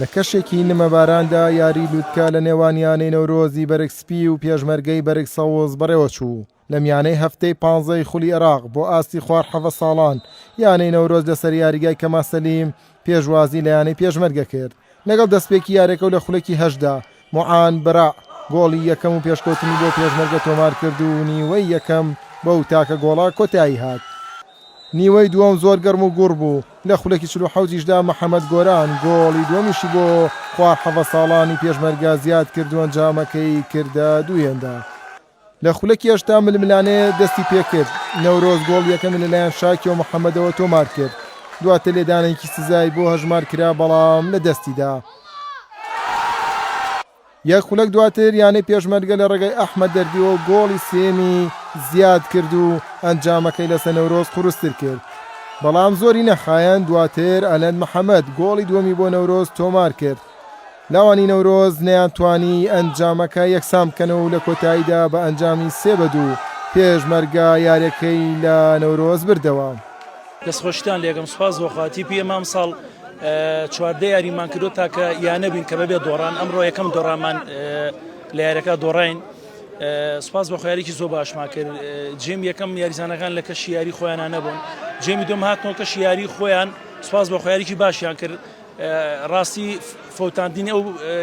لە کەشێکی نمەباراندا یاری لوتکە لە نێوان یانەی نەورۆزی بەرگ سپی و پێشمەرگەی بەرگ سەوز بەڕێوەچوو. لە میانەی هەفتەی پانزەی خولی عێراق بۆ ئاستی خوار حەڤە ساڵان، یانەی نەورۆز لەسەر یاریگای کەمال سەلیم پێشوازی لە یانەی پێشمەرگە کرد. لەگەڵ دەستپێکی یاریەکە و لە خولەکی هەشتدا موعان بەراء گۆڵی یەکەم و پێشکەوتنی بۆ پێشمەرگە تۆمارکرد و نیوەی یەکەم بەو تاکە گۆڵە کۆتایی هات. نیوەی دووەم زۆر گەرم و گوڕ بوو، لە خولەکی 47 یشدا محەمەد گۆران گۆڵی دووەمیشی بۆ خوار حەڤە ساڵانی پێشمەرگە زیادکرد و ئەنجامەکەی کردە دوو هێندە. لە خولەکی 80 ململانێ دەستی پێکرد، نەورۆز گۆڵی یەکەمی لەلایەن شاکیۆ محەمەدەوە تۆمارکرد، دواتر لێدانێکی سزای بۆ هەژمارکرا بەڵام لەدەستیدا. یەک خولەک دواتر یانەی پێشمەرگە لە ڕێگای ئەحمەد دەردیەوە گۆڵی سێیەمی زیاد کرد و ئەنجامەکەی لەسەر نەورۆز قورستر کرد، بەڵام زۆری نەخایاند دواتر ئەلەند محەمەد گۆڵی دووەمی بۆ نەورۆز تۆمار کرد. لاوانی نەورۆز نەیانتوانی ئەنجامەکە یەکسان بکەنەوە و لە کۆتاییدا بە ئەنجامی سێ بە دوو پێشمەرگە یاریەکەی لە نەورۆز بردەوە. دەستخۆشیتان لێکەم سوپاس بۆ خوا تیپی ئێمە ئەمساڵ 14 یاریمان کردو تاکە یانە بین کە بەبێ دۆڕان ئەمڕۆ یەکەم دۆڕانمان لە یاریەکە دۆڕاین سوپاس بۆ خیارێکی زۆر باشمان کرد جێم یەکەم یاریزانەکان لە کەشی یاری خۆیان نەبوون جێمی دوم هاتنەوە کەشی یاری خۆیان سوپاس بۆ خیارێکی باشیان کرد ڕاستی فەوتاندنی ئەو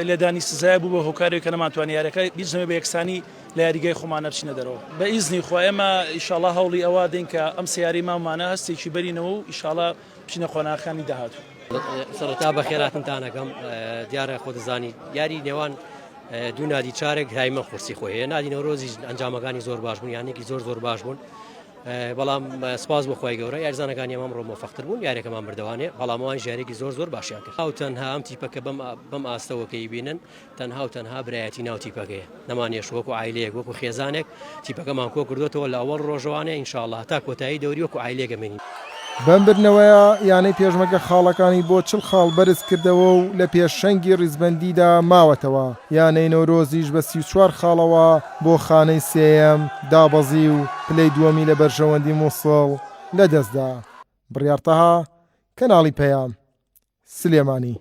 لێدانی سزای بوو بە هۆکارێک کە نەمانتوانی یاریەکە بیزنەوە بە یەکسانی لە یاریگای خۆمانە بچینە دەرەوە بە ئیزنی خوا ئێمە ئیشاڵا هەوڵی ئەوە دەین کە ئەم سیاری مامانە هەستێکی بەرینەوە و ئیشاڵا بچینە قۆناغەکانی داهاتوو. سەرەتا بەخێراتنتان ئەکەم دیارە خۆ دەزانی یاری نێوان دوو نادی چارێک هایمە قورسی خۆی هەیە نادی نەورۆزی ئەنجامەکانی زۆر باش بوون یانێکی زۆر زۆر باش بوون بەڵام سپاس بۆ خی گەورە یارزانەکانی ئەمام ڕۆ مۆفەختر بوون یاریەکەمان بردەوانێ بەڵام ئەوان ژارێکی زۆر زۆر باشیان کرد ئەو تەنها ئەم تیپەکە بەم بەم ئاستەوەکەی بینن تەنها و تەنها برایەتی ناو تیپەکەیە نەمانێش وەکو عایلەیەک وەکو خێزانێک تیپەکەمان کۆ کردوێتەوە لە ئەوەڵ ڕۆژەوانێ ئینشاءاللە تا کۆتایی دەوری وەکو عایلەیەک ئەمێنین. بەم بردنەوەیە یانەی پێشمەرگە خاڵەکانی بۆ 40 خاڵ بەرز کردەوە و لە پێشەنگی ریزبەندیدا ماوەتەوە، یانەی نەورۆزیش بە 34 خاڵەوە بۆ خانەی سێیەم دابەزی و پلەی دووەمی لە بەرژەوەندی موسڵ لەدەستدا. بڕیار تەها، کەناڵی پەیام، سلێمانی.